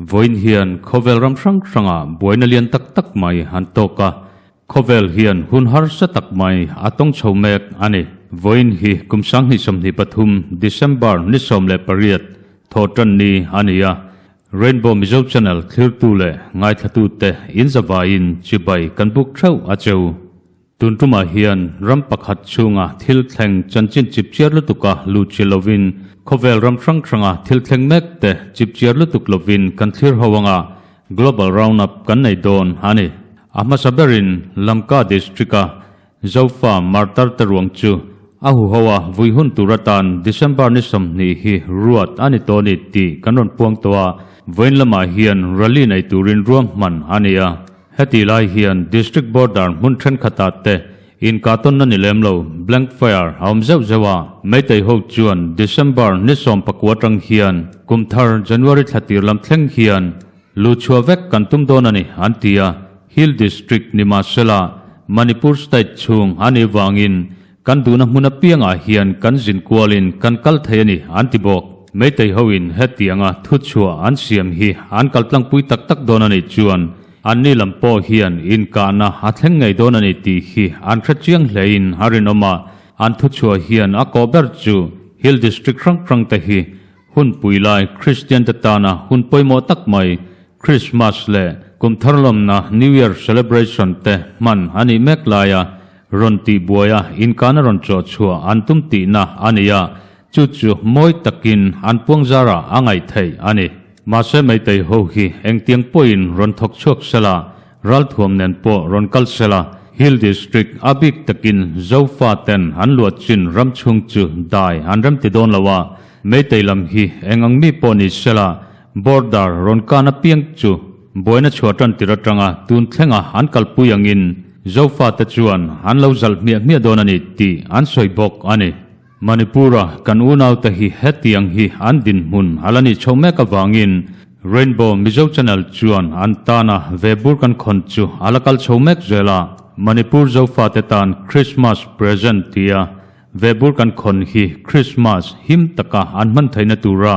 Vawiin hian khawvel ram hrang hrangah buaina lian tak tak mai an tawk a, khawvel hian hun harsa tak mai a tawng chho mek a ni. Vawiin hi kum 2023 December ni 18 thawhtan ni a ni a, Rainbow Mizo Channel thlirtu leh ngaithlatute inzavaiin chibai kan buk theuh a cheu. Tun tumah hian ram pakhat chhunga thil thleng chanchin chipchiar lutuka lut chi lovin khawvel ram hrang hranga thil thleng mek te chipchiar lutuk lovin kan thlir ho anga Global Roundup kan nei dawn a ni. A hmasa berin Lamka District-a Zofa martar te ruang chu a huho a vui hun tur atan December ni 20 hi ruat a ni tawh a ni tih kan rawn puang tawh a, vawiin lamah hian rally nei turin ruahman a ni a. Heti lai hian District Border hmun thenkhatah te inkahtawnna ni lem lo, blank fire, a awm zeuh zeuh a. Meitei ho chuan December ni 19 atang hian kum thar January thla tir lam thleng hian lu chhuah vek kan tum dawn a ni an ti a. Hill District ni mahsela Manipur State chhung a nih vangin Kan duhna hmun apiangah hian kan zin kualin kan kal thei a ni, an ti bawk. Meitei hoin hetianga thuchhuah an siam hi an kal tlangpui tak tak dawn a nih chuan anni lam pawh hian inkahna a thleng ngei dawn a ni tih hi an hre chiang hlein a rinawm a. An thuchhuah hian a kawh ber chu Hill District hrang hrang te hi hunpui lai Kristian te tana hun pawimawh tak mai Christmas leh kum thar lawmna New Year celebration te hman a nih mek laia Rawn tih buaia inkana rawn chawh chhuah an tum tihna a ni a, chu chu mawi takin an puang zarah a ngaih theih a ni. Mahse Meitei ho hi engtiang pawhin rawn thawk chhuak sela, ralthuam nen pawh rawn kal sela, Hill District a bik takin Zofa ten an luah chin ram chhung chu dai an rem ti dawn lo a, Meitei lam hi eng ang mi pawh ni sela, border rawn kan apiang chu Buaina chhuah tan tir atanga tun thlenga an kalpui angin Zofate chuan an lo zalh hmiah hmiah dawn a ni tih an sawi bawk a ni. Manipur-a kan unaute hi hetiang hi an dinhmun a la nih chho mek avangin Rainbow Mizo Channel chuan an tana ve bur kan khawn chu a la kal chho mek zel a. Manipur Zofate tan Christmas present tia ve bur kan khawn hi Christmas him taka an hman theihna tura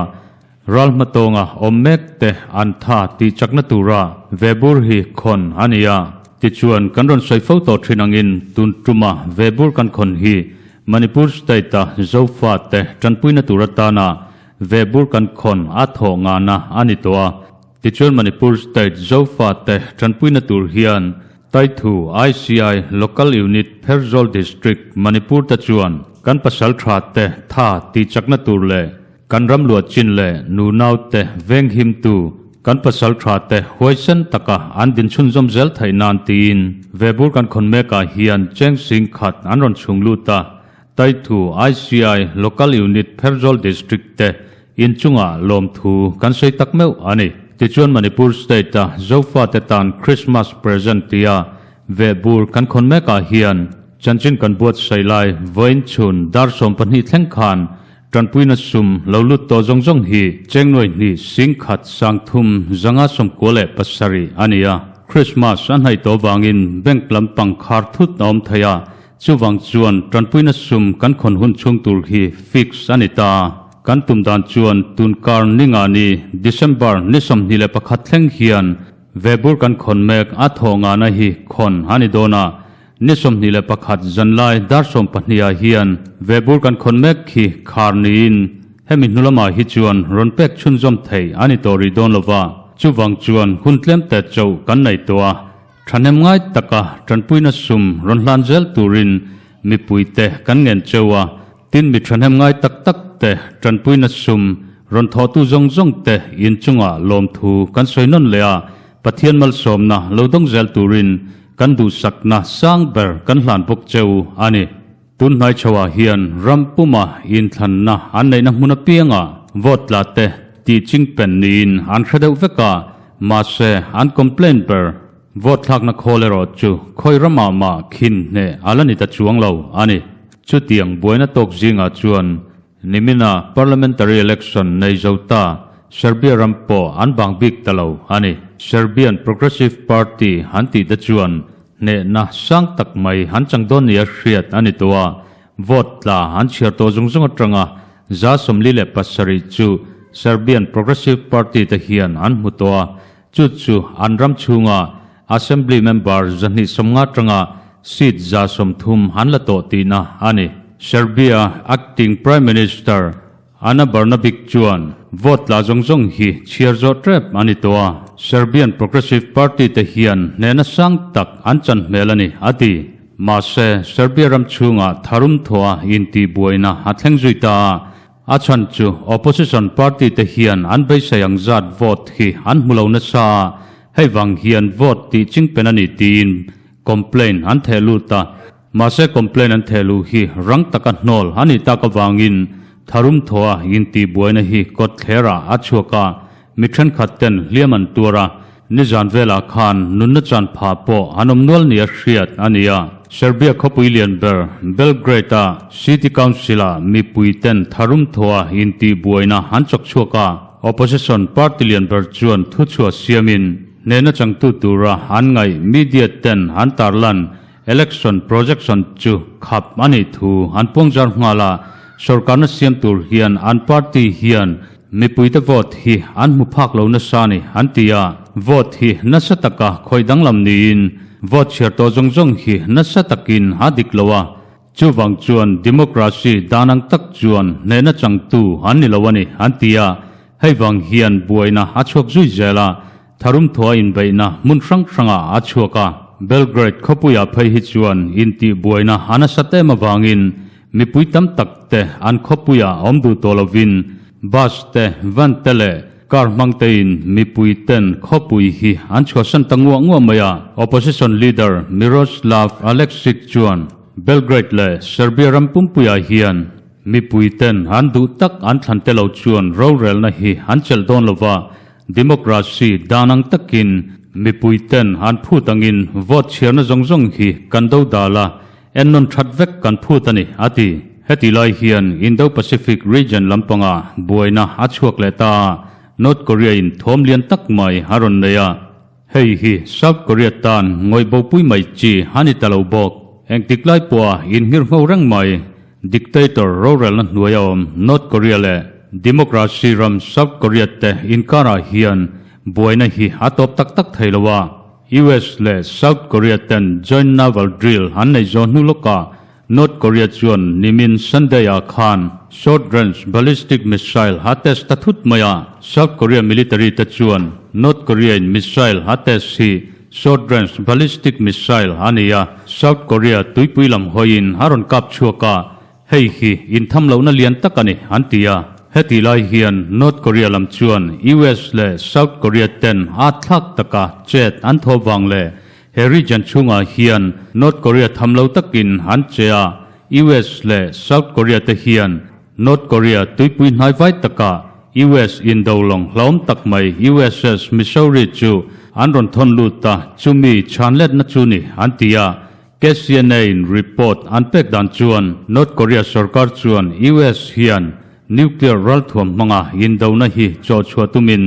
Ral hmatawnga awm mek te an tha tih chakna tura vebur hi khawn a ni a. Tichuan, kan rawn sawi fo tawh thin angin tun tuma vebur kan khawn hi Manipur State-a Zofa te tanpuina tur atana vebur kan khawn a thawh ngahna a ni tawh a. Tichuan Manipur State Zofa te tanpuina tur hian Taithu ICI Local Unit Pherzawl District Manipur te chuan kan pasal tha te tha tih chakna tur leh Kan ram luah chin leh nu naute veng himtu kan pasal tha te huaisen taka an din chhunzawm zel theih nan tiin Vebur kan khawn mekah hian cheng sing khat an rawn chhung lut a, Taithu ICI Local Unit Pherzawl District te inchungah lawmthu kan sawi tak meuh a ni. Tichuan Manipur State a Zofate tan Christmas present tia Vebur kan khawn mekah hian chanchin kan buatsaih lai vawiin chhun dar 12 thleng khan Tanpuina sum lo lut tawh zawng zawng hi chengnuai hnih singkhat sangthum zanga 97 a ni a. Christmas a hnaih tawh vangin bank lampang khar thut a awm thei a, chuvang chuan tanpuina sum kan khawn hun chhung tur hi fix a ni ta. Kan tum dan chuan tun kar ninga ni December ni 21 thleng hian vebur kan khawn mek a thawh ngahna hi khawn a ni dawn a. Ni 21 zanlai dar 12 ah hian vebur kan khawn mek khi khar niin hemi hnu lamah hi chuan rawn pek chhunzawm thei a ni tawh rih dawn lova, chuvang chuan hun tlem te chauh kan nei tawh a, thahnem ngai taka tanpuina sum rawn hlan zel turin mipuite kan ngen cheu a, tin mi thahnem ngai tak tak te tanpuina sum rawn thawhtu zawng zawng te inchungah lawmthu kan sawi nawn leh a, Pathian malsawmna lo dawng zel turin kan duhsakna sang ber kan hlan bawk cheu a ni. Tun hnai chhoah hian ram puma inthlanna an neihna hmun apiangah vote tla te tih ching pen niin an hre deuh vek a, mahse an complaint ber vote thlakna khawl erawh chu khawi ramah mah khin hneh a la ni ta chuang lo a ni. Chutiang buaina tawk zingah chuan Nimina parliamentary election nei zo ta Serbia ram pawh an bang bik ta lo a ni. Serbian Progressive Party an tih te chuan hnehna sang tak mai an chang dawn nia hriat a ni tawh a, vote tla an chhiar tawh zung zung atanga 47% chu Serbian Progressive Party te hian an hmu tawh a, chu chu an ram chhunga Assembly member 250 atanga seat 130 an la tawh tihna a ni. Serbia Acting Prime Minister Ana Brnabic chuan vote tla zawng zawng hi chhiar zawh tep a ni tawh a, Serbian Progressive Party te hian hnehna sang tak an chan hmel a ni, a ti. Mahse, Serbia ram chhungah tharum thawha intihbuaina a thleng zui ta a, a chhan chu opposition party te hian an beisei ang zat vote hi an hmu lo nasa a, hei vang hian vote tih chingpen a ni tiin complaint an theh lut a. Mahse complaint an theh luh hi rang taka hnawl a nih tak avangin tharum thawha intihbuaina hi kawt thlerah a chhuak a, mi thenkhat ten hliam an tuar a, nizan velah khan nunna chan phah pawh an awm nual nia hriat a ni a. Serbia khawpui lian ber Belgrade-a City Council-ah mipui ten tharum thawha intihbuaina an chawk chhuak a, opposition party lian ber chuan thuchhuah siamin hnehna changtu tura an ngaih media ten an tarlan Election projection chu khap a nih thu an puangzar nghal a, sorkarna siam tur hian an party hian mipuite vote hi an hmu phak lo nasa a ni an ti a, vote hi nasa taka khawih danglam niin vote chhiar tawh zawng zawng hi nasa takin a dik lo a, chuvang chuan democracy dan ang tak chuan hnehna changtu an ni lo a ni an ti a, hei vang hian buaina a chhuak zui zel a. Tharum thua inbeihna hmun hrang hrangah a chhuak a, Belgrade khawpuiah phei hi chuan intihbuaina a nasat em avangin mipui tam tak te an khawpuiah awm duh tawh lovin bus te, van te leh car hmang tein mipui ten khawpui hi an chhuahsan ta nguah nguah mai a. Opposition leader Miroslav Aleksic chuan Belgrade leh Serbia ram pumpuiah hian mipui ten an duh tak an thlan te lo chuan rorelna hi an chelh dawn lova, Democracy dan ang takin mipui ten an phut angin vote chhiarna zawng zawng hi kan do dal a, ennawn that vek kan phut a ni, a ti. Heti lai hian Indo-Pacific region lampanga buaina a chhuak leh ta a, North Korea in thawm lian tak mai a rawn nei a. Hei hi South Korea tan ngawih bopui mai chi a ni ta lo bawk. Engtik lai pawha inhngirhngho reng mai dictator rorelna hnuaia awm North Korea leh democracy ram South Korea te inkarah hian buaina hi a tawp tak tak thei lo a. US leh South Korea ten joint naval drill an neih zawh hnu lawkah North Korea chuan nimin Sunday-ah khan short range ballistic missile a test ta thut mai a. South Korea military te chuan North Korea-in missile a test hi short range ballistic missile a ni a, South Korea tuipui lam hawiin a rawn kap chhuak a, hei hi intham lohna lian tak a ni an ti a. Hetih lai hian North Korea lam chuan US leh South Korea ten a thlak taka chet an thaw vang leh He region chhungah hian North Korea tham lo takin an che a, US leh South Korea te hian North Korea tuipui hnai vai takah US indo lawng hlauhawm tak mai USS Missouri chu an rawn thawn lut a, chumi chhan letna chu ni an ti a. KCNA in report an pek dan chuan North Korea sorkar chuan US hian Nuclear ralthuam hmanga indona hi chawhchhuah tumin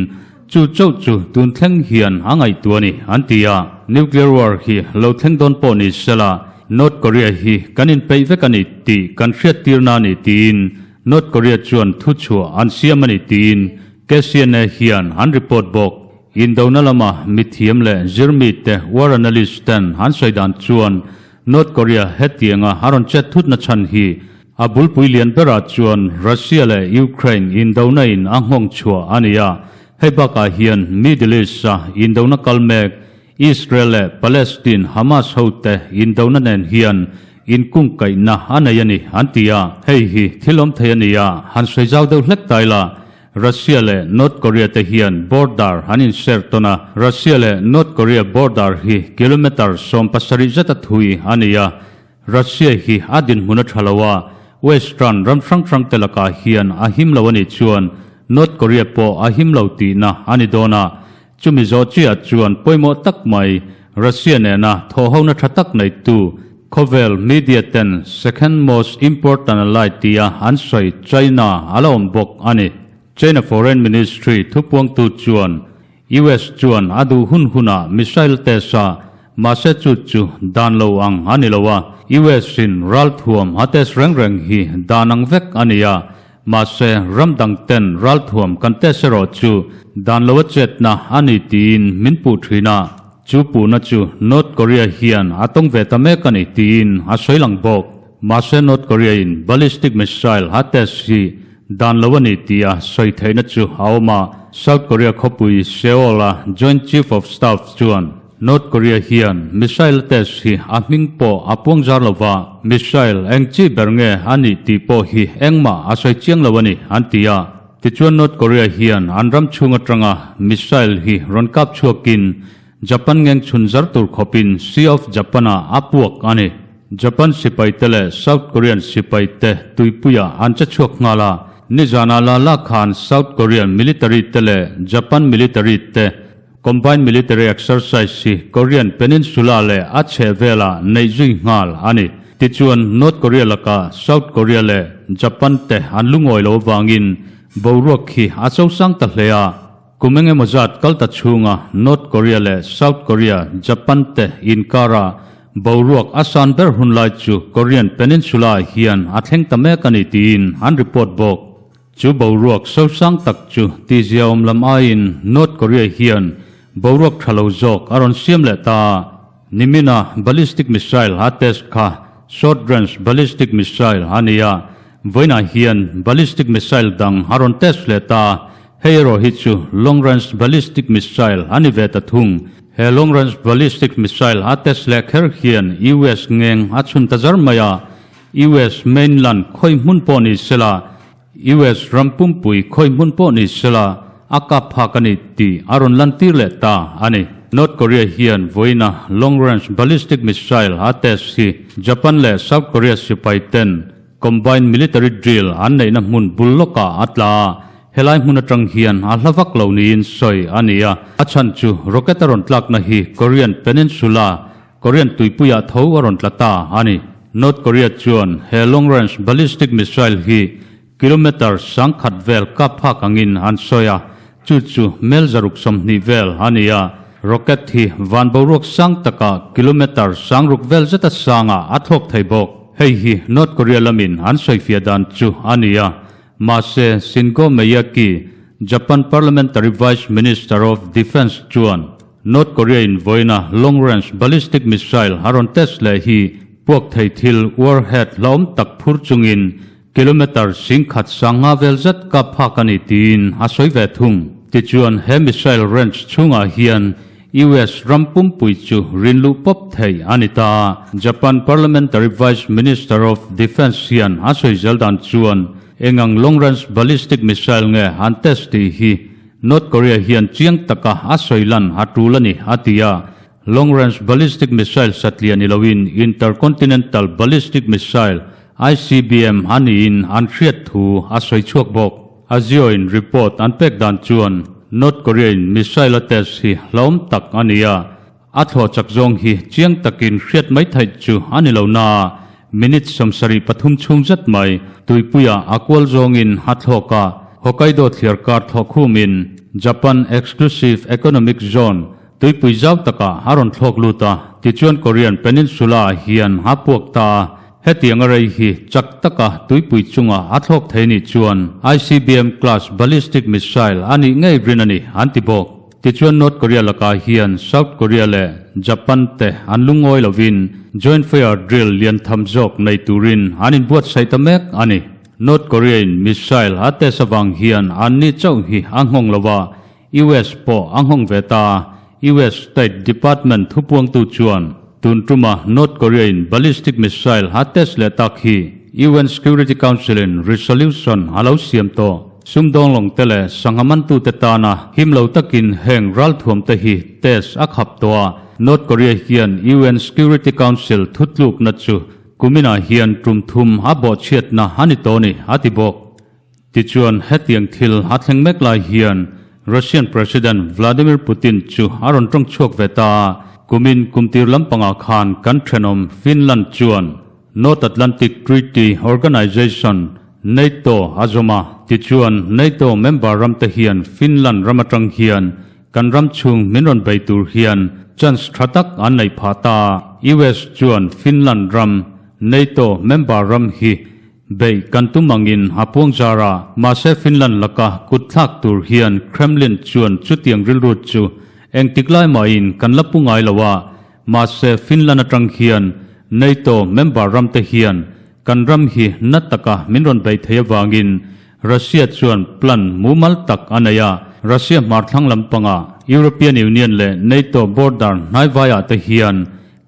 chu chauh chu tun thleng hian a ngaihtuah a ni, an ti a. Nuclear war hi lo thleng dawn pawh ni sela, North Korea hi kan inpeih vek a ni tih kan hriattirna a ni tiin North Korea chuan thuchhuah an siam a ni tiin KCNA hian an report bawk. Indona lama mithiam leh zirmite, war analyst, ten an sawi dan chuan North Korea hetianga a rawn chet thutna chhan hi A bulpui lian berah chuan Russia leh Ukraine indona in a nghawng chhuah a ni a, hei bakah hian Middle East-a indona kal mek Israel leh Palestine Hamas hote indona nen hian inkungkaihna a nei a ni an ti a, hei hi thil awm thei a ni a, han sawi zau deuh hlek ta ila, Russia leh North Korea te hian border an inser tawn a, Russia leh North Korea border hi kilometre 17 zeta thui a ni a, Russia hi a dinhmun a tha lo a, Western ram hrang hrang te lakah hian a him lo a nih chuan North Korea pawh a him lo tihna a ni dawn a, chumi zawh chiah chuan pawimawh tak mai Russia nena thawhhona tha tak neitu khawvel media ten second most important ally tia an sawi China a la awm bawk a ni. China Foreign Ministry thupuangtu chuan US chuan a duh hun hunah missile test a, mahse chu chu dan lo ang a ni lo a, US in ralthuam a test reng reng hi dan ang vek a ni a, Mahse, ram dang ten ralthuam kan test erawh chu dan lo a chetna a ni tiin min puh thin a, chu puhna chu North Korea hian a tawng ve ta mek a ni tiin a sawi lang bawk. Mahse, North Korea in ballistic missile a test hi dan lo a ni tia sawi theihna chu a awm a, South Korea khawpui Seoul-a Joint Chief of Staff chuan North Korea hian missile a test hi a hming pawh a puang zar lo va, missile eng chi ber nge a nih tih pawh hi engmah a sawi chiang lo a ni, an ti a. Tichuan North Korea hian an ram chhung atanga missile hi rawn kap chhuakin Japan ngeng chhun zar tur khawpin Sea of Japan-ah a puak a ni. Japan sipaite leh South Korean sipaite tuipuiah an che chhuak nghal a, nizanah la la khan South Korean military te leh Japan military te Combined Military Exercise hi Korean Peninsula leh a chhehvelah neih zui nghal a ni. Tichuan, North Korea lakah South Korea leh Japan te an lungawi lo avangin boruak hi a chosang ta hle a. Kum eng emaw zat kal ta chhunga North Korea leh South Korea, Japan te inkara boruak a san ber hun lai chu Korean Peninsula ah hian a thleng ta mek a ni tiin an report bawk. Chu boruak sosang tak chu tihziaawm lam aiin North Korea hian boruak tha lo zawk a rawn siam leh ta a. Nimina ballistic missile a test kha short range ballistic missile a ni a, vawiinah hian ballistic missile dang a rawn test leh ta. Hei erawh hi chu long range ballistic missile a ni ve ta thung. He long range ballistic missile a test leh kher hian US ngeng a chhun ta zar mai a, US mainland khawi hmun pawh ni sela, US ram pumpui khawi hmun pawh ni sela a kap phak a ni tih a rawn lantir leh ta a ni. North Korea hian vawiina long range ballistic missile a test hi Japan leh South Korea sipai ten combined military drill an neihna hmun bul lawkah a tla a, helai hmun atang hian a hla vak lo niin sawi a ni a. A chhan chu rocket a rawn tlakna hi Korean Peninsula Korean tuipuiah tho a rawn tla ta a ni. North Korea chuan he long range ballistic missile hi kilometre 10,000 vel kap phak angin an sawi a, chu chu mel 120 vel a ni a. Rocket hi van boruak sang takah kilometre 60 vel zeta sangah a thlawk thei bawk. Hei hi North Korea lamin an sawifiah dan chu a ni a. Mahse, Shingo Miyake, Japan Parliamentary Vice Minister of Defence chuan, North Korea in vawiina long range ballistic missile a rawn test leh hi puak thei thil warhead hlauhawm tak phur chungin kilometre 10,000 sanga vel zet kap phak a ni tiin a sawi ve thung. Tichuan he missile range chhungah hian US ram pumpui chu rinluh pawp thei a ni ta. Japan Parliamentary Vice Minister of Defence hian a sawi zel dan chuan engang long range ballistic missile nge an test tih hi North Korea hian chiang taka a sawi lan a tul a ni, a ti a. Long range ballistic missile satliah ni loin intercontinental ballistic missile, ICBM, a niin an hriat thu a sawi chhuak bawk. Azio-in report an pek dan chuan North Korea-in missile a test hi hlauhawm tak a ni a, A thlawh chak zawng hi chiang takin hriat mai theih chu a ni lo na, minute 73 chhung zet mai tuipuiah a kual zawngin a thlawk a, Hokkaido thliar kar thlawh khumin Japan Exclusive Economic Zone tuipui zau takah a rawn thlawk lut a, tichuan Korean Peninsula-ah hian a puak ta a, hetiang a rei hi chak taka tuipui chunga a thlawk thei nih chuan ICBM class ballistic missile a nih ngei rin a ni, an ti bawk. Tichuan North Korea lakah hian South Korea leh Japan te an lungawi lovin Joint Fire Drill lian tham zawk nei turin an inbuatsaih ta mek a ni. North Korea in missile a test avang hian anni chauh hi a nghawng lo a, US pawh a nghawng ve ta. US State Department thupuangtu chuan tun tuma North Korea in ballistic missile a test leh tak hi UN Security Council in resolution a lo siam tawh. Sumdawng lawngte leh sangha mantute tana him lo takin heng ralthuamte hi test a khap tawh a, North Korea hian UN Security Council thutlukna chu kuminah hian tum thum a bawhchhiatna a ni tawh a ni, a ti bawk. Tichuan, hetiang thil a thleng mek lai hian Russian President Vladimir Putin chu a rawn tawng chhuak ve ta a, kumin kumtir lampangah khan kan thenawm Finland chuan North Atlantic Treaty Organization, NATO, a zawm a, tichuan NATO member ramte hian Finland ram atang hian kan ram chhung min rawn bei tur hian chance tha tak an neih phah ta. US chuan Finland ram NATO member ram hi. Beih kan tum angin a puang zar a, mahse Finland laka kut thlak tur hian Kremlin chuan chutiang rilru chu engtik lai mahin kan la pu ngai lo a, mahse Finland atang hian NATO member ramte hian kan ram hi na taka min rawn beih thei avangin Russia chuan plan mumal tak a nei a, Russia hmarthlang lampanga European Union leh NATO border hnaivaiah te hian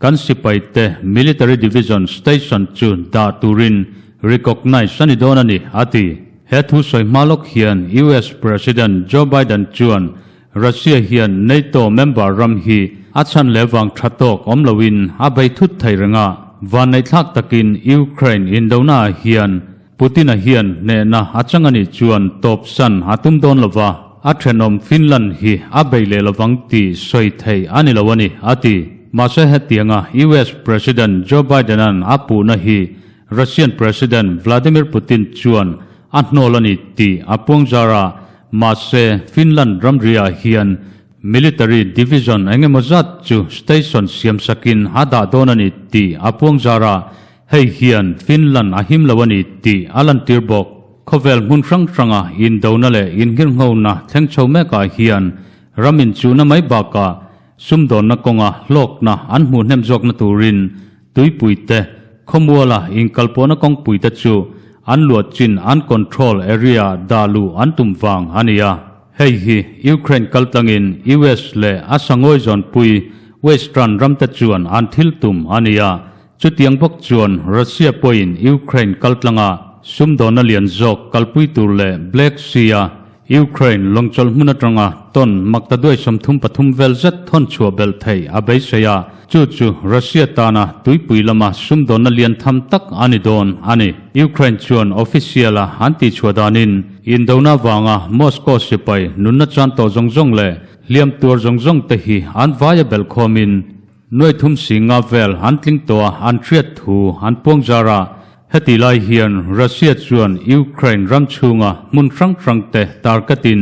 kan sipai te military division station chu dah turin recognise a ni dawn a ni, a ti. He thu sawi hma lawk hian US President Joe Biden chuan Russia hian NATO member ram hi a chhan leh vang tha tawk awm loin a bei thut thei reng a, vanneihthlak takin Ukraine indonaah hian Putin-a hian hnehna a chang a nih chuan tawp san a tum dawn lo va, a thenawm Finland hi a bei leh lovang tih sawi theih a ni lo a ni, a ti. Mahse hetianga US President Joe Biden-a'n a puhna hi Russian President Vladimir Putin chuan a hnawl a ni tih a puang zar a, mahse Finland ramriah hian Military division eng emaw zat chu station siam sakin a dah dawn a ni tih a puang zar a, Hei hian Finland a him lo a ni tih a lantir bawk. Khawvel hmun hrang hranga indona leh inghirnghona thleng chho mekah hian ram inchuhna mai bakah sumdawnna kawnga hlawkna an hmuh hnem zawkna turin tuipuite, khawmuala inkalpawhna kawngpuite chu an luah chin an control area dah luh an tum vang a ni a. Hei hi Ukraine kaltlangin US leh a sangawi zawnpui Western ramte chuan an thil tum a ni a. Chutiang bawk chuan Russia pawhin Ukraine kaltlanga sumdawnna lian zawk kalpui tur leh Black Sea-a Ukraine lawngchawlh hmun atanga ton makta duai 33 vel zet thawn chhuah belh theih a beisei a, chu chu Russia tana tuipui lama sumdawnna lian tham tak a ni dawn a ni. Ukraine chuan official-a an tihchhuah danin indona vanga Moscow sipai nunna chan tawh zawng zawng leh hliam tuar zawng zawng te hi an vaia belh khawmin Nuai thum singa vel an tling tawh a, an hriat thu an puang zar a. Heti lai hian Russia chuan Ukraine ram chhunga hmun hrang hrang te targetin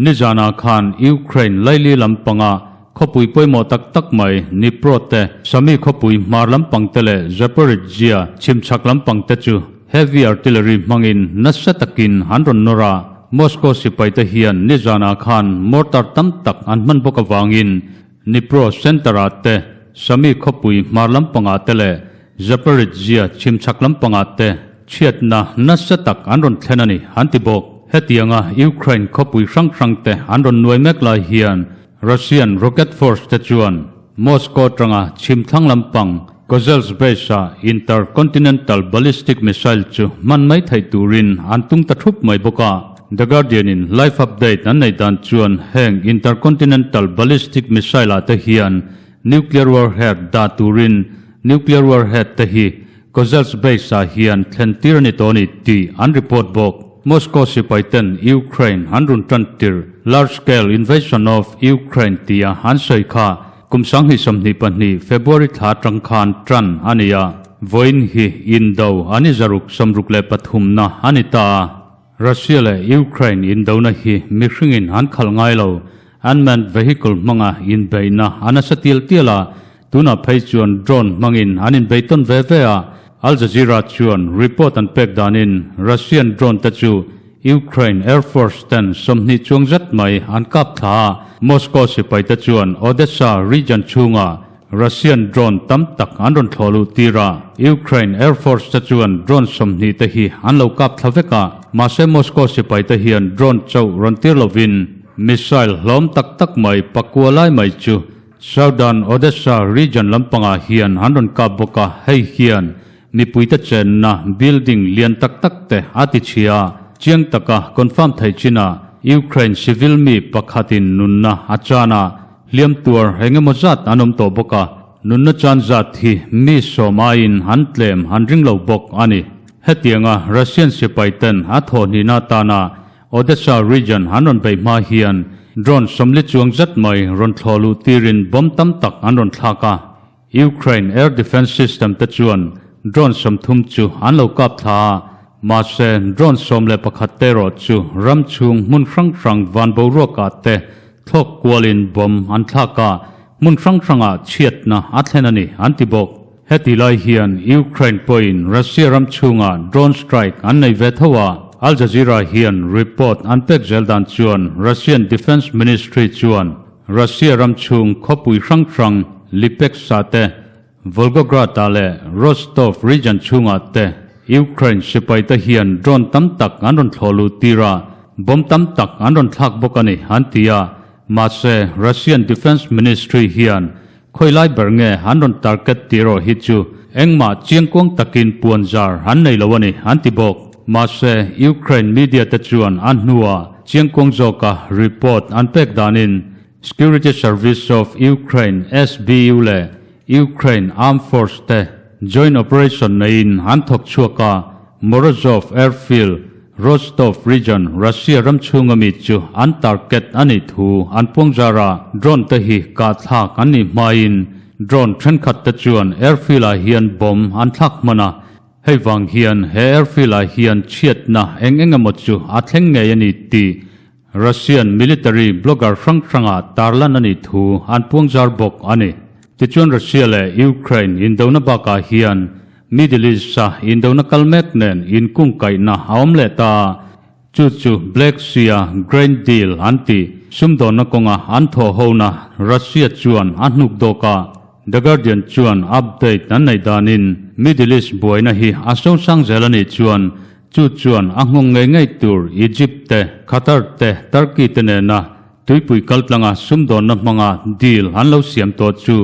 nizanah khan Ukraine laili lampanga khawpui pawimawh tak tak mai Dnipro te, Sami khawpui hmar lampang te leh Zaporizhzhia chhimchhak lampang te chu heavy artillery hmangin nasa takin an rawn nawr a. Moscow sipaite hian nizanah khan mortar tam tak an hman bawk avangin Dnipro Center-ah te, Sami khawpui hmar lampangah te leh Zaporizhzhia chhimchhak lampangah te chhiatna nasa tak an rawn thlen a ni, an ti bawk. Hetianga Ukraine khawpui hrang hrang te an rawn nuai mek lai hian Russian Rocket Force te chuan Moscow atanga chhimthlang lampang Kozelsk base-ah intercontinental ballistic missile chu hman mai theih turin an tung ta thup mai bawk a. The Guardian-in live update an neih dan chuan heng intercontinental ballistic missile-ah te hian nuclear warhead dah turin nuclear warhead te hi Kozelsk base-ah hian thlen tir a ni tawh a ni tih an report bawk. Moscow sipai ten Ukraine an run tan tir large-scale invasion of Ukraine tia an sawi kha Kum 2022 February thla atang khan tan a ni a, vawiin hi indo a ni zaruk 63 na a ni ta a. Russia leh Ukraine indona hi mihringin an khalh ngai lo, unmanned vehicle hmanga inbeihna a nasa tial tial a, tunah phei chuan drone hmangin an inbei tawn ve ve a. Al Jazeera chuan report an pek danin Russian drone te chu Ukraine Air Force ten 20 chuang zet mai an kap thla a, Moscow sipaite chuan Odessa region chhunga Russian drone tam tak an rawn thlawh luh tir a, Ukraine Air Force te chuan drone 20 te hi an lo kap thla vek a, mahse Moscow sipaite hian drone chauh rawn tir lovin missile hlawm tak tak mai pakua lai mai chu Southern Odessa region lampangah hian an rawn kap bawk a, hei hian Mipuite chenna building lian tak tak te a ti chhia. Chiang taka confirm thei chinah Ukraine civil mi pakhatin nunna a chan a, hliam tuar eng emaw zat an awm tawh bawk a, nunna chan zat hi mi sawm aiin an tlem an ring lo bawk a ni. Hetianga Russian sipai ten a thawhhnihna atana Odessa region an rawn beih hma hian drone 40 chuang zet mai rawn thlawh luh tirin bomb tam tak an rawn thlak a. Ukraine air defence system te chuan drone 30 chu an lo kap thla a, mahse drone 11 te erawh chu ram chhung hmun hrang hrang van boruakah te thlawk kualin bomb an thlak a, hmun hrang hrangah chhiatna a thlen a ni an ti bawk. Heti lai hian Ukraine pawhin Russia ram chhungah drone strike an nei ve tho a, Al Jazeera hian report an pek zel dan chuan Russian Defence Ministry chuan Russia ram chhung khawpui hrang hrang Lipetsk-ah te, Volgograd-ah leh Rostov region chhungah te Ukraine sipaite hian drone tam tak an rawn thlawh luh tir a, bomb tam tak an rawn thlak bawk a ni, an ti a. Mahse, Russian Defence Ministry hian khawi lai ber nge an rawn target tih erawh hi chu engmah chiangkuang takin puanzar an nei lo a ni, an ti bawk. Mahse, Ukraine media te chuan a hnuah chiangkuang zawka report an pek danin Security Service of Ukraine, SBU, leh Ukraine Armed Force te joint operation neiin an thawk chhuak a, Morozov Airfield, Rostov Region, Russia ram chhunga mi chu an target a nih thu an puangzar a, drone te hi kah thlak an nih hmain drone thenkhat te chuan airfield ah hian bomb an thlak hman a, hei vang hian he airfield ah hian chhiatna eng eng emaw chu a thleng ngei a ni tih Russian military blogger hrang hrangah tarlan a nih thu an puangzar bawk a ni. Tichuan Russia leh Ukraine indona bakah hian Middle East-a indona kal mek nen inkungkaihna a awm leh ta a, chu chu Black Sea-a Grain Deal an tih sumdawnna kawnga an thawhhona Russia chuan a hnuk dawk a. The Guardian chuan update an neih danin Middle East buaina hi a sosang zel a nih chuan Chu chuan a nghawng ngei ngei tur Egypt te, Qatar te, Turkey te nena tuipui kaltlanga sumdawnna hmanga deal an lo siam tawh chu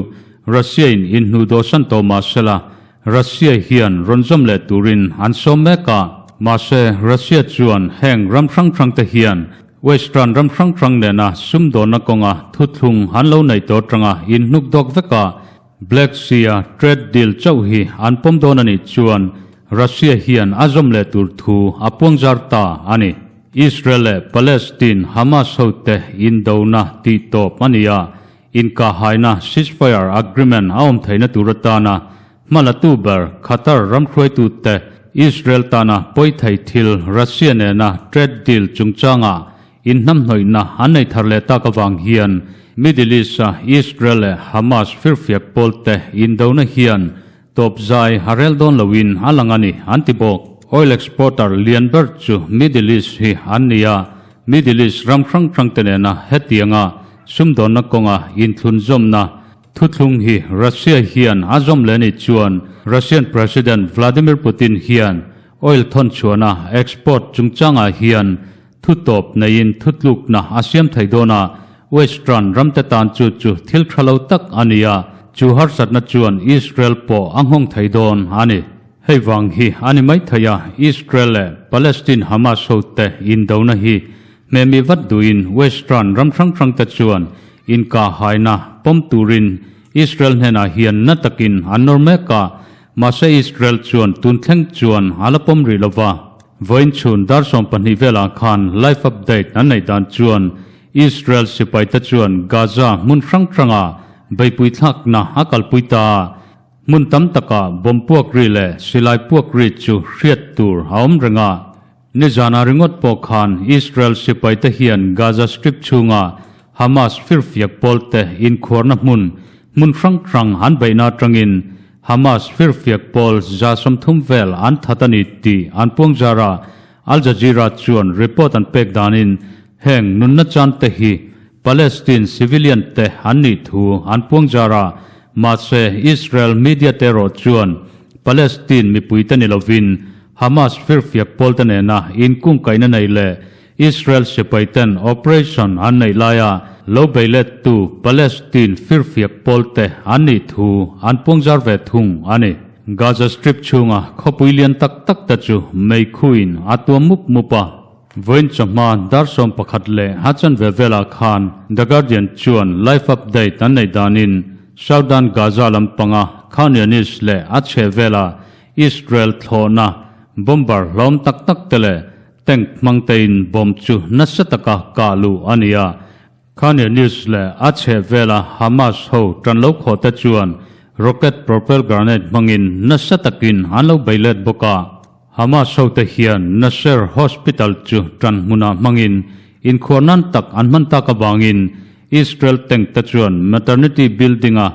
Russia-in inhnuh dawhsan tawh mah sela, Russia hian rawn zawm leh turin an sawm mek a. Mahse, Russia chuan heng ram hrang hrang te hian Western ram hrang hrang nena sumdawnna kawnga thuthlung an lo nei tawh atanga inhnuk dawk vek a, Black Sea-a trade deal chauh hi an pawm dawn a nih chuan Russia hian a zawm leh tur thu a puangzar ta a ni. Israel leh Palestine Hamas hote indona tih tawp a ni a, inkahhaina ceasefire agreement a awm theihna tur atana hmalatu ber Qatar ram hruaitute Israel tana pawi thei thil Russia nena trade deal chungchangah Inhnamhnawihna an nei thar leh tak avang hian Middle East-a Israel leh Hamas firfiak pawlte indona hian tawp zai a rel dawn loin a lang a ni, an ti bawk. Oil exporter lian ber chu Middle East hi an ni a, Middle East ram hrang hrangte nena hetianga sumdawnna kawnga inthlunzawmna thuthlung hi Russia hian a zawm leh anih chuan Russian President Vladimir Putin hian oil thawnchhuahna export chungchangah hian Thutawp neiin thutlukna a siam thei dawn a, Western ramte tan chu chu thil tha lo tak a ni a, chu harsatna chuan Israel pawh a nghawng thei dawn a ni. Hei vang hi a ni mai thei a, Israel leh Palestine Hamas hote indona hi hmehmi vat duhin Western ram hrang hrangte chuan inkahhaina pawm turin Israel hnenah hian na takin an nawr mek a, mahse Israel chuan tun thleng chuan a la pawm rih lo va. Vawiin chhun dar 12 velah khan live update an neih dan chuan Israel sipaite chuan Gaza hmun hrang hranga beipui thlakna a kalpui ta a, hmun tam takah bomb puak ri leh silai puak ri chu hriat tur a awm reng a. Nizana ringawt pawh khan Israel sipaite hian Gaza Strip chhunga Hamas firfiak pawlte inkhuarna hmun hmun hrang hrang an beihna atangin Hamas firfiak pawl 30 vel an that a ni tih an puangzar a, Al Jazeera chuan report an pek danin heng nunna chan te hi Palestine civilian te an nih thu an puangzar a, mahse Israel media te erawh chuan Palestine mipui te ni lovin Hamas firfiak pawl te nena inkungkaihna nei leh Israel sipai ten operation an neih laia lo bei lettu Palestine firfiak pawlte an nih thu an puangzar ve thung a ni. Gaza Strip chhunga khawpui lian tak tak te chu meikhuin a tuam mup mup a. Vawiin chawhma dar 11 leh a chanve velah khan The Guardian chuan live update an neih danin Southern Gaza lampanga Khan Younis leh a chhehvela Israel thlawhna bomber hlawm tak tak te leh Tank hmangtein bomb chu nasa taka kah luh a ni a, Khan Younis leh a chhehvela Hamas ho tan lo khawh te chuan rocket propel grenade hmangin nasa takin an lo bei let bawk a. Hamas ho te hian Nasser Hospital chu tan hmunah hmangin inkhuar nan tak an hman tak avangin Israel tank te chuan maternity building-a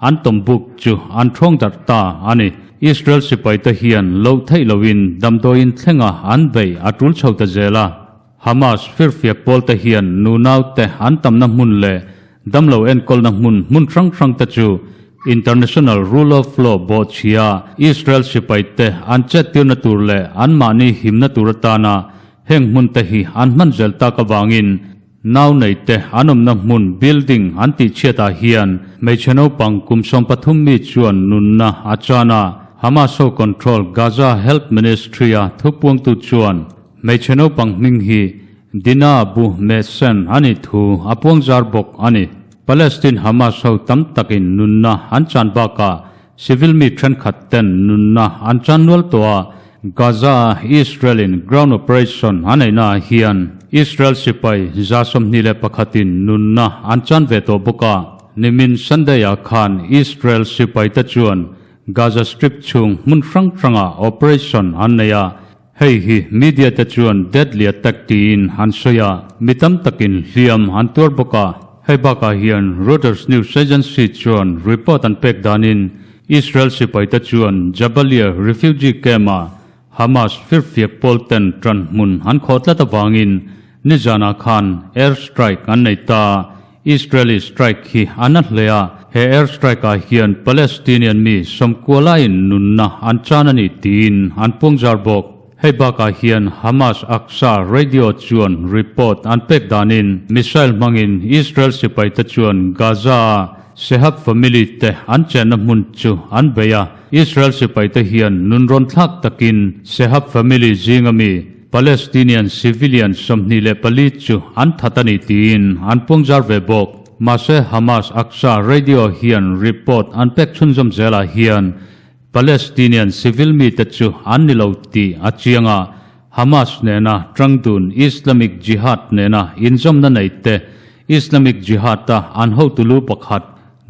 an tawmbuk chu an ṭhawng darh ta a ni. Israel sipaite hian loh theih loin damdawiin thlenga an beih a ṭul chho ta zel a. Hamas firfiak pawlte hian nunaute an tamna hmun leh damlo enkawlna hmun hmun hrang hrangte chu International Rule of Law bawhchhia Israel sipaite an chettirna tur leh anmahni himna tur atana heng hmunte hi an hman zel tak avangin Nau neite an awmna hmun building an tihchhiatah hian hmeichhe naupang kum 13 mi chuan nunna a chan a, Hamas ho control Gaza Health Ministry-a thupuangtu chuan hmeichhe naupang hming hi Dina Abu Mehsen a nih thu a puangzar bawk a ni. Palestine Hamas ho tam takin nunna an chan bakah Civil mi thenkhat ten nunna an chan nual tawh a, Gaza-a Israel-in ground operation a neihnaah hian Israel sipai 21 in nunna an chan ve tawh bawk a. Nimin Sunday-ah khan Israel sipaite chuan Gaza Strip chhung hmun hrang hrangah operation an nei a, Hei hi media te chuan deadly attack tiin an sawi a, mi tam takin hliam an tuar bawk a. Hei bakah hian Reuters news agency chuan report an pek danin Israel sipaite chuan Jabalia refugee camp-ah Hamas firfiak pawl ten ṭan hmun an khawh tlat avangin nizanah khan air strike an nei ta. Israeli strike hi a na hle a, he air strike ah hian Palestinian mi sawmkualaiin nunna an chan a ni tiin an puangzar bawk. Hei bakah hian Hamas Aqsa Radio chuan report an pek danin missile hmangin Israel sipaite chuan Gaza-a Shehab family te an chenna hmun chu an bei a, Israel sipaite hian nunrawn thlak takin Shehab family zinga mi Palestinian civilian 24 chu an that a ni tiin an puangzar ve bawk. Mahse Hamas Aqsa Radio hian report an pek chhunzawm zelah hian Palestinian civil mite chu an ni lo tih a chiang a, Hamas nena tangdun Islamic Jihad nena inzawmna nei te Islamic Jihad-a an hotu lu pakhat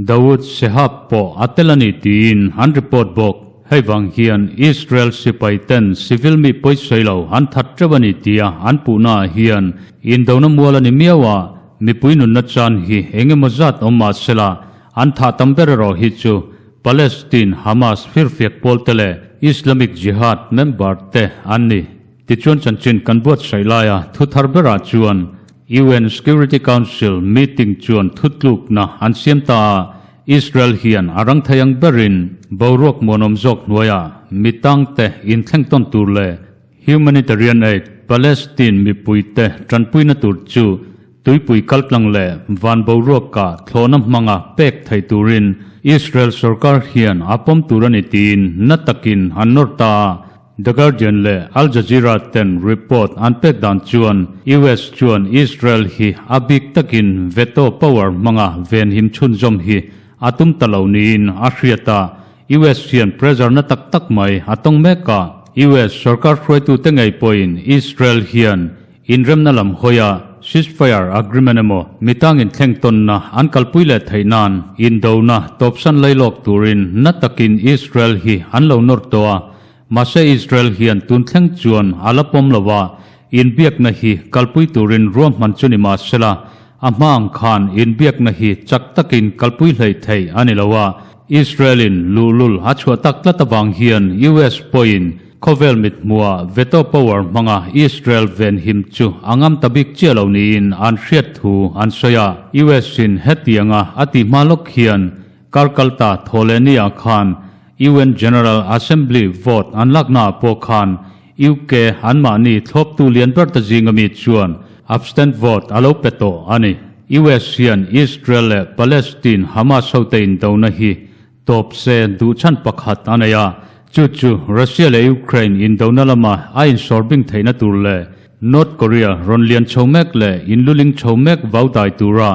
Dawood Shehab pawh a tel a ni tiin an report bawk. Hei vang hian Israel sipai ten civil mi pawisawi lo an that teuh a ni tia an puhna ah hian indona mual a ni miau a, mipui nunna chan hi eng emaw zat awm mah sela an thah tam ber erawh hi chu Palestine Hamas firfiak pawl te leh Islamic Jihad member te an ni. Tichuan chanchin kan buatsaih laia thu thar berah chuan UN Security Council meeting chuan thutlukna an siam ta a, Israel hian a rang thei ang berin boruak muanawm zawk hnuaiah mi tangte inthleng tawn tur leh humanitarian aid Palestine mipuite tanpuina tur chu tuipui kaltlang leh van boruaka thlawhna hmanga pek thei turin Israel sorkar hian a pawm tur a ni tiin na takin an nawr ta a. The Guardian leh Al Jazeera ten report an pek dan chuan US chuan Israel hi a bik takin veto power hmanga venhim chhunzawm hi a tum ta lo niin a hriat a, US hian pressure na tak tak mai a tawng mek a. US sorkar hruaitute ngei pawhin Israel hian inremna lam hawia ceasefire agreement emaw mitangin thleng tawnna an kalpui leh theih nan indona tawpsan lailawk turin na takin Israel hi an lo nawr tawh a, Mahse Israel hian tun thleng chuan a la pawm lo a, inbiakna hi kalpui turin ruahman chu ni mah sela, a hma ang khan inbiakna hi chak takin kalpui hleih theih a ni lo a. Israel-in luhlul a chhuah tak tlat avang hian US pawhin khawvel mithmuhah veto power hmanga Israel venhim chu a ngam ta bik chiah lo niin an hriat thu an sawi a. US-in hetianga a tih hma lawk hian Karkalta Thawhlehnia khan UN General Assembly vote an laknaah pawh khan UK anmahni thlawptu lian ber ta zinga mi chuan abstain vote a lo pe tawh a ni. US hian Israel leh Palestine Hamas hote indona hi tawp se duh chhan pakhat a nei a, chu chu Russia leh Ukraine indona lama a insawrbing theihna tur leh North Korea rawn lian chho mek leh inluling chho mek vau dai tura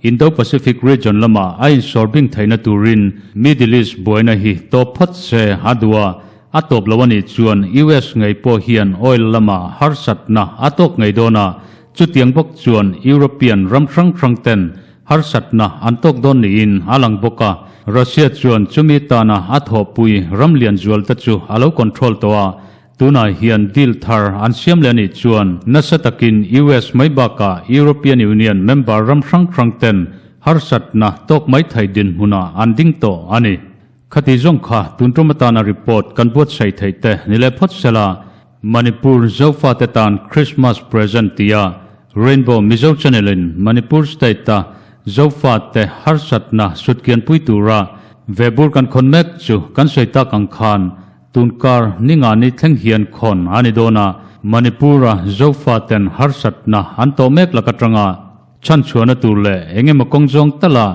Indo-Pacific region lama a insawrbing theihna turin Middle East buaina hi tawp phawt se a duh a, a tawp lo a nih chuan US ngei pawh hian oil lama harsatna a tawk ngei dawn a, chutiang bawk chuan European ram hrang hrang ten harsatna an tawk dawn niin a lang bawk a. Russia chuan chumi tana a thawhpui ram lian zual te chu a lo control tawh a, Tunah hian deal thar an siam leh a nih chuan nasa takin US mai bakah European Union member ram hrang hrang ten Harsatna tawk mai thei dinhmunah an ding tawh a ni. Khati zawng kha tun tum atana report kan buatsaih theih te ni leh phawt sela, Manipur Zofate tan Christmas present tia Rainbow Mizo Channel in Manipur State a Zofate harsatna sutkianpui tura vebur kan khawn mek chu kan sawi tak ang khan Tunkar ningani thleng hian khawn a ni dawn a, Manipur-a Zofaten harsatna an tawh mek lak atanga chhanchhuahna tur leh eng emaw kawng zawng tala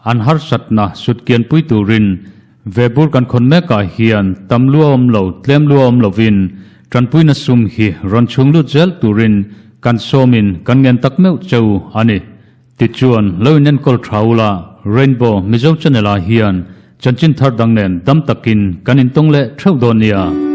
an harsatna sutkianpui turin vebur kan khawn mekah hian tam lua awm lo, tlem lua awm lovin tanpuina sum hi rawn chhung lut zel turin kan sawmin kan ngen tak meuh cheu a ni. Tichuan, lo inenkawl tha ula, Rainbow Mizo Channel ah hian chanchin thar dang nen dam takin kan intawng leh theuh dawn nia.